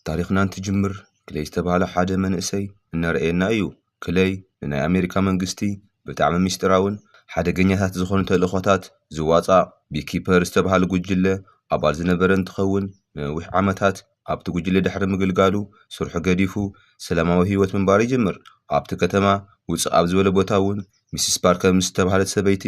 ታሪኽና እንትጅምር፣ ክሌይ ዝተባህለ ሓደ መንእሰይ እናረኣየና እዩ። ክሌይ ንናይ ኣሜሪካ መንግስቲ ብጣዕሚ ሚስጢራውን ሓደገኛታት ዝኾኑ ተልእኾታት ዝዋፃእ ቢኪፐር ዝተባህለ ጉጅለ ኣባል ዝነበረ እንትኸውን፣ ንነዊሕ ዓመታት ኣብቲ ጉጅለ ድሕሪ ምግልጋሉ፣ ስርሑ ገዲፉ ሰላማዊ ህይወት ምንባር ይጅምር። ኣብቲ ከተማ ውፅእ ኣብ ዝበለ ቦታ እውን ሚስስ ፓርከር ምስ ዝተባህለት ሰበይቲ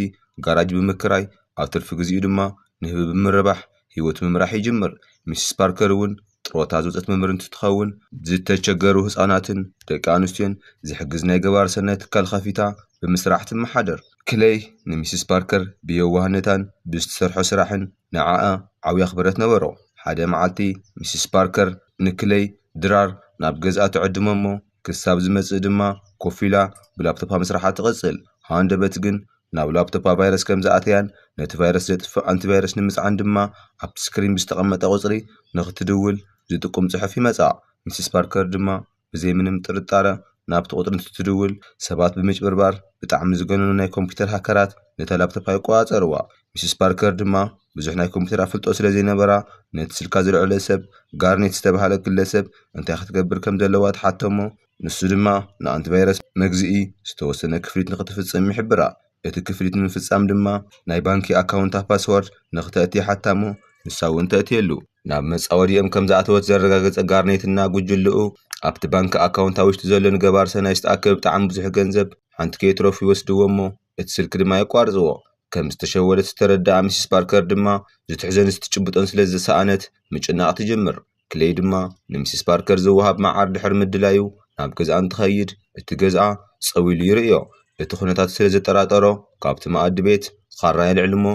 ጋራጅ ብምክራይ፣ ኣብ ትርፊ ግዜኡ ድማ ንህቢ ብምርባሕ ህይወቱ ምምራሕ ይጅምር። ሚስስ ፓርከር እውን ጥሮታ ዝወፀት መምህር እንትትኸውን፣ ዝተቸገሩ ህፃናትን ደቂ ኣንስትዮን ዝሕግዝ ናይ ገባር ሰናይ ትካል ከፊታ ብምስራሕ ትመሓደር። ክሌይ ንሚስስ ፓርከር ብየዋህነታን ብዝትሰርሖ ስራሕን ንዓኣ ዓብዪ ኣኽብረት ነበሮ። ሓደ መዓልቲ ሚስስ ፓርከር ንክሌይ ድራር ናብ ገዝኣ ትዕድሞ እሞ፣ ክሳብ ዝመጽእ ድማ ኮፍ ኢላ ብላፕቶፓ ምስራሓ ትቕጽል። ሃንደበት ግን ናብ ላፕቶፓ ቫይረስ ከም ዝኣተያን ነቲ ቫይረስ ዘጥፍእ ኣንቲቫይረስ ንምጽዓን ድማ ኣብቲ ስክሪን ብዝተቐመጠ ቁጽሪ ንኽትድውል ዝጥቁም ጽሑፍ ይመጻ። ሚስስ ፓርከር ድማ ብዘይ ምንም ጥርጣረ ናብቲ ቁጽሪ እንትትድውል፣ ሰባት ብምጭብርባር ብጣዕሚ ዝገነኑ ናይ ኮምፒውተር ሃከራት ነታ ላፕቶፓ ይቆጻጸርዋ። ሚስስ ፓርከር ድማ ብዙሕ ናይ ኮምፒውተር ኣፍልጦ ስለ ዘይነበራ፣ ነቲ ስልካ ዘልዐለ ሰብ ጋርኔት ዝተባህለ ግለሰብ እንታይ ክትገብር ከም ዘለዋ ትሓቶ እሞ፣ ንሱ ድማ ንኣንቲቫይረስ መግዝኢ ዝተወሰነ ክፍሊት ንኽትፍጽም ይሕብራ። እቲ ክፍሊት ንምፍጻም ድማ ናይ ባንኪ ኣካውንታ ፓስወርድ ንኽተእቲ ይሓታ እሞ፣ ንሳ እውን ተእትየሉ። ናብ መጻወዲኦም ከም ዝኣተወት ዘረጋገጸ ጋርኔትና ጉጅልኡ፣ ኣብቲ ባንኪ ኣካውንታ ውሽጢ ዘሎ ንገባር ሰናይ ዝተኣከበ ብጣዕሚ ብዙሕ ገንዘብ ሓንቲ ከየትረፉ ይወስድዎ እሞ፣ እቲ ስልኪ ድማ የቋርጽዎ። ከም ዝተሸወደት ዝተረድኣ ሚስስ ፓርከር ድማ፣ ዝትሕዞን ዝትጭብጦን ስለ ዝሰኣነት ምጭናቕ ትጅምር። ክሌይ ድማ ንሚስስ ፓርከር ዝወሃብ መዓር ድሕሪ ምድላዩ ናብ ገዝኣ እንትኸይድ፣ እቲ ገዝኣ ጸው ኢሉ ይርእዮ። እቲ ኩነታት ስለ ዘጠራጠሮ፣ ካብቲ መኣዲ ቤት ኻራ የልዕል እሞ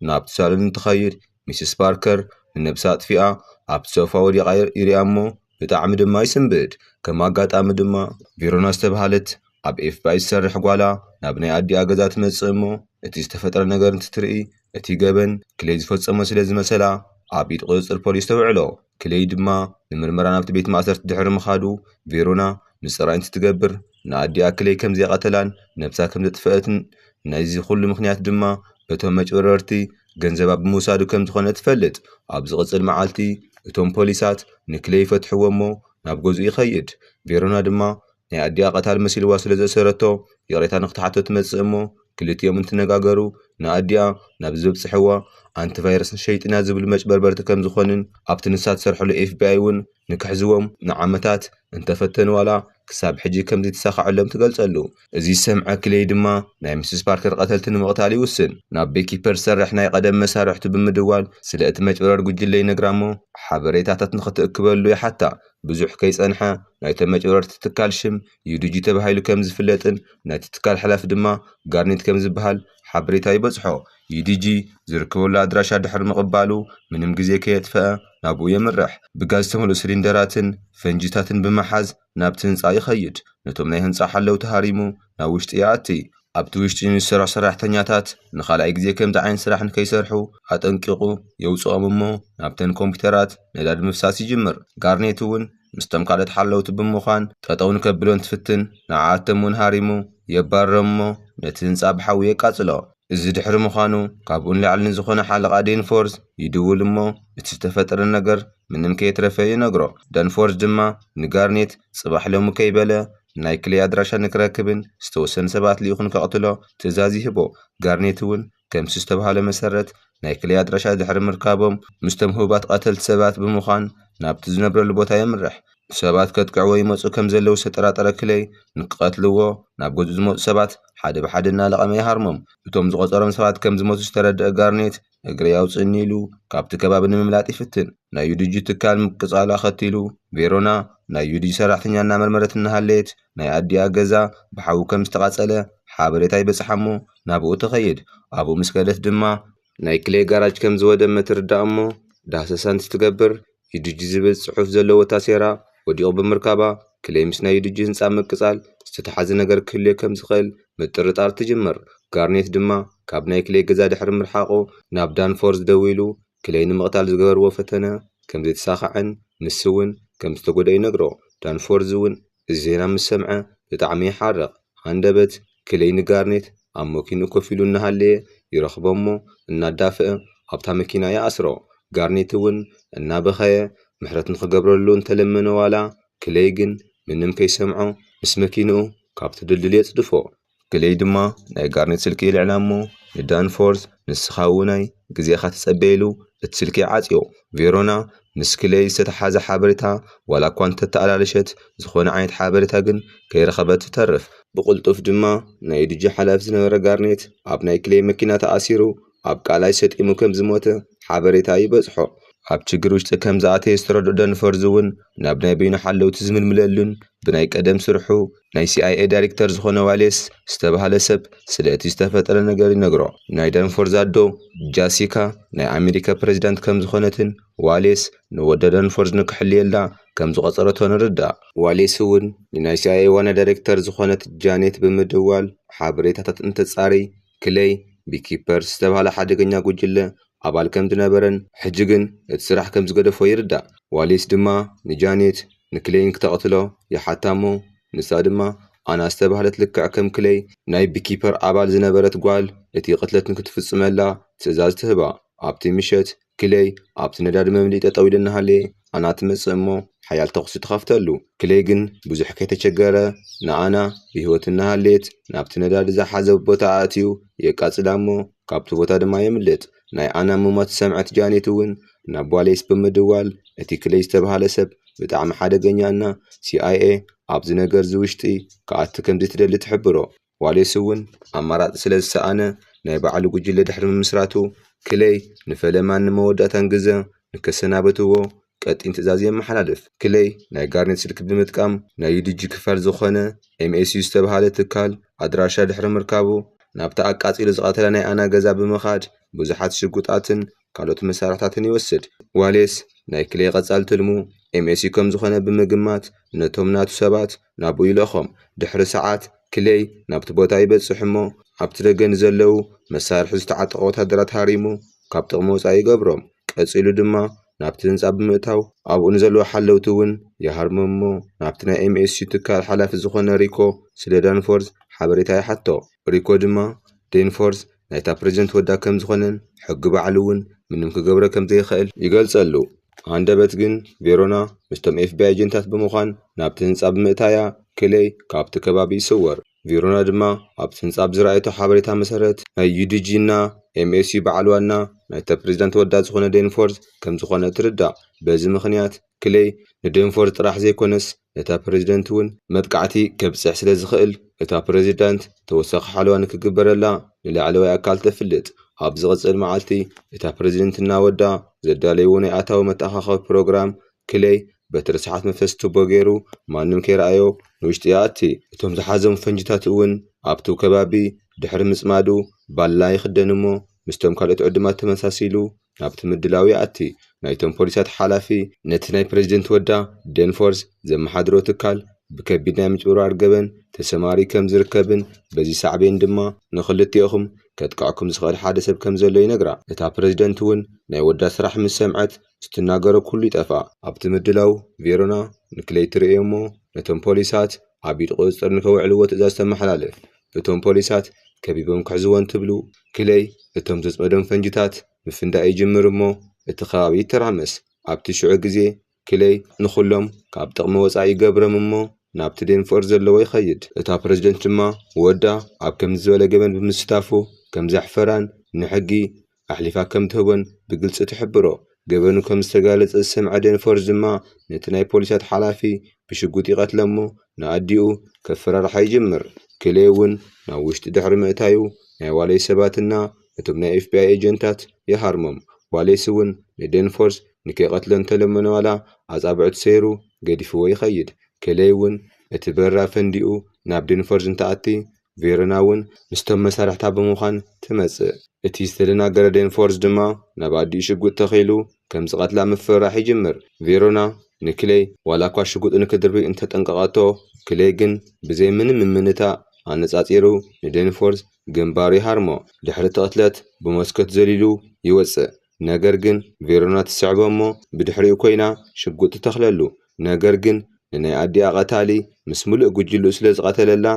ናብቲ ሳሎን እንትኸይድ፣ ሚስስ ፓርከር ንነብሳ ኣጥፊኣ ኣብቲ ሶፋ ወዲቓ ይር-፣ ይሪኣ እሞ ብጣዕሚ ድማ ይስንብድ። ከም ኣጋጣሚ ድማ ቬሮና ዝተባህለት ኣብ ኤፍ ቢ ኣይ ዝሰርሕ ጓላ ናብ ናይ ኣዲኣ ገዛ ትመጽእ እሞ፣ እቲ ዝተፈጥረ ነገር እንትትርኢ፣ እቲ ገበን ክሌይ ዝፈጸሞ ስለ ዝመሰላ ኣብ ኢድ ቁጽጽር ፖሊስ ተውዕሎ። ክሌይ ድማ ንምርመራ ናብቲ ቤት ማእሰርቲ ድሕሪ ምኻዱ፣ ቬሮና ምጽራይ እንትትገብር፣ ንኣዲኣ ክሌይ ከም ዘይቐተላን ነብሳ ከም ዘጥፈአትን፣ ናይዚ ኩሉ ምኽንያት ድማ በቶም መጭበርበርቲ ገንዘባ ብምውሳዱ ከም ዝኾነ ትፈልጥ። ኣብ ዝቕጽል መዓልቲ እቶም ፖሊሳት ንክሌይ ይፈትሕዎ እሞ ናብ ገዝኡ ይኸይድ። ቬሮና ድማ ናይ ኣዲኣ ቀታል መሲልዋ ስለ ዘእሰረቶ ይቕሬታ ንክትሓቶ ትመጽእ እሞ፣ ክልቲኦም እንትነጋገሩ ንኣዲኣ ናብ ዘብጽሕዋ ኣንቲቫይረስን ሸይጥና ዝብሉ መጭበርበርቲ ከም ዝኾንን ኣብቲ ንሳ ትሰርሐሉ ኤፍ ቢ ኣይ እውን ንክሕዝዎም ንዓመታት እንተፈተኑ ዋላ ክሳብ ሕጂ ከም ዘይተሳኽዐሎም ትገልጸሉ። እዚ ዝሰምዐ ክሌይ ድማ ናይ ሚስስ ፓርከር ቀተልቲ ንምቕታል ይውስን። ናብ ቤኪፐር ዝሰርሕ ናይ ቀደም መሳርሕቱ ብምድዋል ስለ እቲ መጭበርበር ጉጅለ ይነግራ እሞ ሓበሬታታት ንኽትእክበሉ ይሓታ። ብዙሕ ከይጸንሐ ናይቶም መጭበርበርቲ ትካል ሽም ዩ ዲ ጂ ተባሂሉ ከም ዝፍለጥን ናይቲ ትካል ሓላፊ ድማ ጋርኔት ከም ዝበሃል ሓበሬታ ይበጽሖ። ዩ ዲ ጂ ዝርከበሉ ኣድራሻ ድሕሪ ምቕባሉ ምንም ግዜ ከየጥፈአ ናብኡ የምርሕ። ብጋዝ ዝተመልኡ ሲሊንደራትን ፈንጂታትን ብምሓዝ ናብቲ ህንጻ ይኸይድ። ነቶም ናይ ህንጻ ሓለውቲ ሃሪሙ ናብ ውሽጢ ይኣቲ። ኣብቲ ውሽጢ ንዝሰርሑ ሰራሕተኛታት ንኻልኣይ ግዜ ከምዚ ዓይነት ስራሕ ንከይሰርሑ ኣጠንቂቑ የውጽኦም እሞ ናብተን ኮምፒውተራት ነዳዲ ምፍሳስ ይጅምር። ጋርኔት እውን ምስቶም ካልኦት ሓለውቲ ብምዃን ጠጠው ንከብሎ እንትፍትን ንዓኣቶም እውን ሃሪሙ የባርሮም እሞ ነቲ ህንጻ ብሓዊ የቃጽሎ። እዚ ድሕሪ ምዃኑ ካብኡ ንላዕሊ ንዝኾነ ሓለቓ ዴንፎርዝ ይድውል እሞ እቲ ዝተፈጠረ ነገር ምንም ከየትረፈ ይነግሮ። ዳንፎርዝ ድማ ንጋርኔት ጽባሕ ሎሚ ከይበለ ናይ ክሌይ ኣድራሻ ንክረክብን ዝተወሰኑ ሰባት ልኢኹ ንከቕትሎ ትእዛዝ ይህቦ። ጋርኔት እውን ከምቲ ዝተባህለ መሰረት ናይ ክሌይ ኣድራሻ ድሕሪ ምርካቦም ምስቶም ህቡባት ቀተልቲ ሰባት ብምዃን ናብቲ ዝነብረሉ ቦታ የምርሕ። ሰባት ከጥቅዕዎ ይመጹ ከም ዘለዉ ዝተጠራጠረ ክሌይ ንክቐትልዎ ናብ ገዝኡ ዝመጹ ሰባት ሓደ ብሓደ እናለቐመ ይሃርሞም። እቶም ዝቖጸሮም ሰባት ከም ዝሞቱ ዝተረድአ ጋርኔት እግረይ ኣውጽእኒ ኢሉ ካብቲ ከባቢ ንምምላጥ ይፍትን። ናይ ዩ ዲ ጂ ትካል ምቅጻል ኣኸቲሉ ቬሮና ናይ ዩ ዲ ጂ ሰራሕተኛ እናመርመረት እናሃለየት ናይ ኣዲኣ ገዛ ብሓዊ ከም ዝተቓጸለ ሓበሬታ ይበጽሓ እሞ ናብኡ ትኸይድ። ኣብኡ ምስ ከደት ድማ ናይ ክሌ ጋራጅ ከም ዝወደመ ትርዳእ እሞ ዳህሰሳ እንትትገብር ዩ ዲ ጂ ዝብል ጽሑፍ ዘለዎ ታሴራ ወዲቑ ብምርካባ ክሌ ምስ ናይ ዩ ዲ ጂ ህንጻ ምቅጻል ዝተተሓዘ ነገር ክህልዮ ከም ዝኽእል ምጥርጣር ትጅምር። ጋርኔት ድማ ካብ ናይ ክሌ ገዛ ድሕሪ ምርሓቑ ናብ ዳንፎርዝ ደዊሉ ክሌ ንምቕታል ዝገበርዎ ፈተነ ከም ዘይተሳኽዐን ንሱ እውን ከም ዝተጎድአ ይነግሮ። ዳንፎርዝ እውን እዚ ዜና ምስ ሰምዐ ብጣዕሚ ይሓርቕ። ሃንደበት ክሌ ንጋርኔት ኣብ መኪንኡ ኮፍ ኢሉ እናሃለየ ይረኽቦ እሞ እናዳፍአ ኣብታ መኪና ይኣስሮ። ጋርኔት እውን እናበኸየ ምሕረት ንኽገብረሉ እንተለመነ ዋላ፣ ክለይ ግን ምንም ከይሰምዖ ምስ መኪንኡ ካብቲ ድልድል የጽድፎ። ክለይ ድማ ናይ ጋርኔት ስልኪ የልዕላ እሞ ንዳንፎርዝ፣ "ንስኻ እውናይ ግዜኻ ትጸበ" ኢሉ እቲ ስልኪ ይዓጽዮ። ቬሮና ምስ ክለይ ዝተተሓዘ ሓበሬታ ዋላ እኳ እንተተኣላለሸት፣ ዝኾነ ዓይነት ሓበሬታ ግን ከይረኸበት ትተርፍ። ብቕልጡፍ ድማ ናይ ዩዲጂ ሓላፊ ዝነበረ ጋርኔት ኣብ ናይ ክለይ መኪና ተኣሲሩ ኣብ ቃላይ ሰጢሙ ከም ዝሞተ ሓበሬታ ይበጽሖ። ኣብ ችግር ውሽጢ ከም ዝኣተየ ዝተረድኦ ደንፎርዝ እውን ናብ ናይ በይኑ ሓለውቲ ዝምልምለሉን ብናይ ቀደም ስርሑ ናይ ሲኣይኤ ዳይሬክተር ዝኾነ ዋሌስ ዝተባህለ ሰብ ስለ እቲ ዝተፈጠረ ነገር ይነግሮ። ናይ ደንፎርዝ ኣዶ ጃሲካ ናይ ኣሜሪካ ፕሬዚዳንት ከም ዝኾነትን ዋሌስ ንወዳ ደንፎርዝ ንክሕልየላ ከም ዝቐጸረቶ ንርዳእ። ዋሌስ እውን ንናይ ሲኣይኤ ዋና ዳይሬክተር ዝኾነት ጃኔት ብምድዋል ሓበሬታታት እንተጻሪ፣ ክለይ ቢኪፐርስ ዝተባህለ ሓደገኛ ጉጅለ ኣባል ከም ዝነበረን ሕጂ ግን እቲ ስራሕ ከም ዝገደፎ ይርዳእ። ዋሌስ ድማ ንጃኔት ንክለይ ንክተቕትሎ ይሓታ እሞ ንሳ ድማ ኣና ዝተባህለት ልክዕ ከም ክለይ ናይ ቢኪፐር ኣባል ዝነበረት ጓል እቲ ቅትለት ንክትፍጽመላ ትእዛዝ ትህባ። ኣብቲ ምሸት ክለይ ኣብቲ ነዳዲ መምልኢ ጠጠው ኢሉ እናሃለየ ኣና ትመጽእ እሞ ሓያል ተኹሲ ትኸፍተሉ። ክለይ ግን ብዙሕ ከይተቸገረ ንኣና ብህይወት እናሃለየት ናብቲ ነዳዲ ዝሓዘ ቦታ ኣእትዩ የቃጽላ እሞ ካብቲ ቦታ ድማ የምልጥ። ናይ ኣና ምሟት ዝሰምዐት ጃኔት እውን ናብ ዋሌስ ብምድዋል እቲ ክለይ ዝተባህለ ሰብ ብጣዕሚ ሓደገኛ እና ሲኣይኤ ኣብዚ ነገር እዚ ውሽጢ ክኣቲ ከም ዘይትደሊ ትሕብሮ። ዋሌስ እውን ኣማራጺ ስለ ዝሰኣነ ናይ ባዕሉ ጉጅለ ድሕሪ ምምስራቱ ክለይ ንፈለማን ንመወዳእታን ግዘ ንከሰናበትዎ ቀጢን ትእዛዝ የመሓላልፍ። ክለይ ናይ ጋርኔት ስልኪ ብምጥቃም ናይ ዩዲጂ ክፋል ዝኾነ ኤምኤስዩ ዝተባህለ ትካል ኣድራሻ ድሕሪ ምርካቡ ናብታ ኣቃጺሉ ዝቐተላ ናይ ኣና ገዛ ብምኻድ ብዙሓት ሽጉጣትን ካልኦት መሳርሕታትን ይወስድ። ዋሌስ ናይ ክለይ ቀጻሊ ትልሙ ኤምኤስዩ ከም ዝኾነ ብምግማት ነቶም ናቱ ሰባት ናብኡ ይልእኾም። ድሕሪ ሰዓት ክለይ ናብቲ ቦታ ይበጽሕ እሞ ኣብቲ ደገ ንዘለዉ መሳርሒ ዝተዓጠቐ ወታደራት ሃሪሙ ካብ ጥቕሚ ወጻኢ ይገብሮም። ቀጺሉ ድማ ናብቲ ህንጻ ብምእታው ኣብኡ ንዘለዉ ሓለውቲ እውን ይሃርሞም እሞ ናብቲ ናይ ኤምኤስዩ ትካል ሓላፊ ዝኾነ ሪኮ ስለ ዳንፎርዝ ሓበሬታ ይሓቶ። ሪኮ ድማ ዴንፎርዝ ናይታ ፕሬዚደንት ወዳ ከም ዝኾነን ሕጊ ባዕሉ እውን ምንም ክገብረ ከም ዘይኽእል ይገልጸሉ። ሃንደበት ግን ቬሮና ምስቶም ኤፍቢኣይ ኤጀንታት ብምዃን ናብቲ ህንጻ ብምእታያ ክለይ ካብቲ ከባቢ ይስወር። ቬሮና ድማ ኣብቲ ህንጻ ብዝረኣየቶ ሓበሬታ መሰረት ናይ ዩዲጂ እና ኤምኤስዩ በዓል ዋና ናይታ ፕሬዚዳንት ወዳ ዝኾነ ዴንፎርዝ ከም ዝኾነ ትርዳእ። በዚ ምኽንያት ክለይ ንዴንፎርዝ ጥራሕ ዘይኮነስ ነታ ፕሬዚደንት እውን መጥቃዕቲ ከብጽሕ ስለ ዝኽእል እታ ፕሬዚዳንት ተወሳኺ ሓለዋ ንክግበረላ ንላዕለዋይ ኣካል ተፍልጥ። ኣብ ዝቕጽል መዓልቲ እታ ፕሬዚደንት እና ወዳ ዘዳለይዎ ናይ ኣታዊ መተኣኻኸቢ ፕሮግራም ክለይ በቲ ርስሓት መፈስ ቱቦ ገይሩ ማንም ከይረኣዮ ንውሽጢ ይኣቲ። እቶም ዝሓዞም ፈንጅታት እውን ኣብቲ ከባቢ ድሕሪ ምጽማዱ ባላ ይኽደን እሞ ምስቶም ካልኦት ዕዱማት ተመሳሲሉ ናብቲ ምድላው ይኣቲ። ናይቶም ፖሊሳት ሓላፊ ነቲ ናይ ፕሬዚደንት ወዳ ዴንፎርዝ ዘመሓድሮ ትካል ብከቢድ ናይ ምጭብርባር ገበን ተሰማሪ ከም ዝርከብን በዚ ሳዕቤን ድማ ንኽልቲኦኹም ከጥቅዐኩም ዝኽእል ሓደ ሰብ ከም ዘሎ ይነግራ። እታ ፕሬዚደንት እውን ናይ ወዳ ስራሕ ምስ ሰምዐት ዝትናገሮ ኩሉ ይጠፍኣ። ኣብቲ ምድላው ቬሮና ንክለይ ትርእዮ እሞ ነቶም ፖሊሳት ኣብ ኢድ ቁፅፅር ንከውዕልዎ ትእዛዝ ተመሓላልፍ። እቶም ፖሊሳት ከቢቦም ክሕዝዎ እንትብሉ ክለይ እቶም ዘፅመዶም ፈንጅታት ምፍንዳእ ይጅምር እሞ እቲ ከባቢ ይተራመስ። ኣብቲ ሽዑ ግዜ ክለይ ንኹሎም ካብ ጥቕሚ ወፃኢ ይገብሮም እሞ ናብቲ ዴንፎርዝ ዘለዎ ይኸይድ። እታ ፕሬዚደንት ድማ ወዳ ኣብ ከምዚ ዝበለ ገበን ብምስታፉ ከም ዘሕፈራን ንሕጊ ኣሕሊፋ ከም ትህቦን ብግልፂ ትሕብሮ። ገበኑ ከም ዝተጋለፀ ዝሰምዐ ዴንፎርዝ ድማ ነቲ ናይ ፖሊሳት ሓላፊ ብሽጉጥ ይቐትሎ እሞ ንኣዲኡ ከፈራርሓ ይጅምር። ክሌ እውን ናብ ውሽጢ ድሕሪ ምእታዩ ናይ ዋለይ ሰባትና እቶም ናይ ኤፍቢኣይ ኤጀንታት ይሃርሞም። ዋሌስ እውን ንዴንፎርዝ ንከይቐትሎ እንተለመነ ዋላ ኣጻብዕቱ ሰይሩ ገዲፍዎ ይኸይድ። ክሌይ እውን እቲ በራ ፈንዲኡ ናብ ዴንፎርዝ እንትኣቲ ቬሮና እውን ምስቶም መሳርሕታ ብምዃን ትመጽእ። እቲ ዝተደናገረ ዴንፎርዝ ድማ ናብ ኣዲኡ ሽጉጥ ተኺሉ ከም ዝቐትላ ምፍርራሕ ይጅምር። ቬሮና ንክሌይ ዋላ እኳ ሽጉጥ ንክድርቢ እንተጠንቀቐቶ፣ ክሌይ ግን ብዘይ ምንም ምምንታእ ኣነጻጺሩ ንዴንፎርዝ ግንባሩ ይሃርሞ። ድሕሪ እቲ ቅትለት ብመስኮት ዘሊሉ ይወጽእ። ነገር ግን ቬሮና ትስዕቦ እሞ ብድሕሪኡ ኮይና ሽጉጥ ትተኽለሉ። ነገር ግን ንናይ ኣዲኣ ቀታሊ ምስ ምሉእ ጉጅልኡ ስለ ዝቐተለላ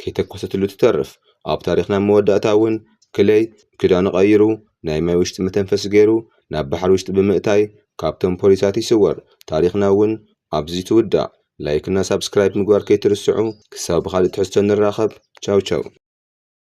ከይተኮሰትሉ ትተርፍ። ኣብ ታሪኽና መወዳእታ እውን ክሌይ ክዳኑ ቀይሩ ናይ ማይ ውሽጢ መተንፈሲ ገይሩ ናብ ባሕሪ ውሽጢ ብምእታይ ካብቶም ፖሊሳት ይስወር። ታሪኽና እውን ኣብዚ ትውዳእ። ላይክ እና ሳብስክራይብ ምግባር ከይትርስዑ። ክሳብ ብኻልእ ትሕዝቶ ንራኸብ። ቻው ቻው።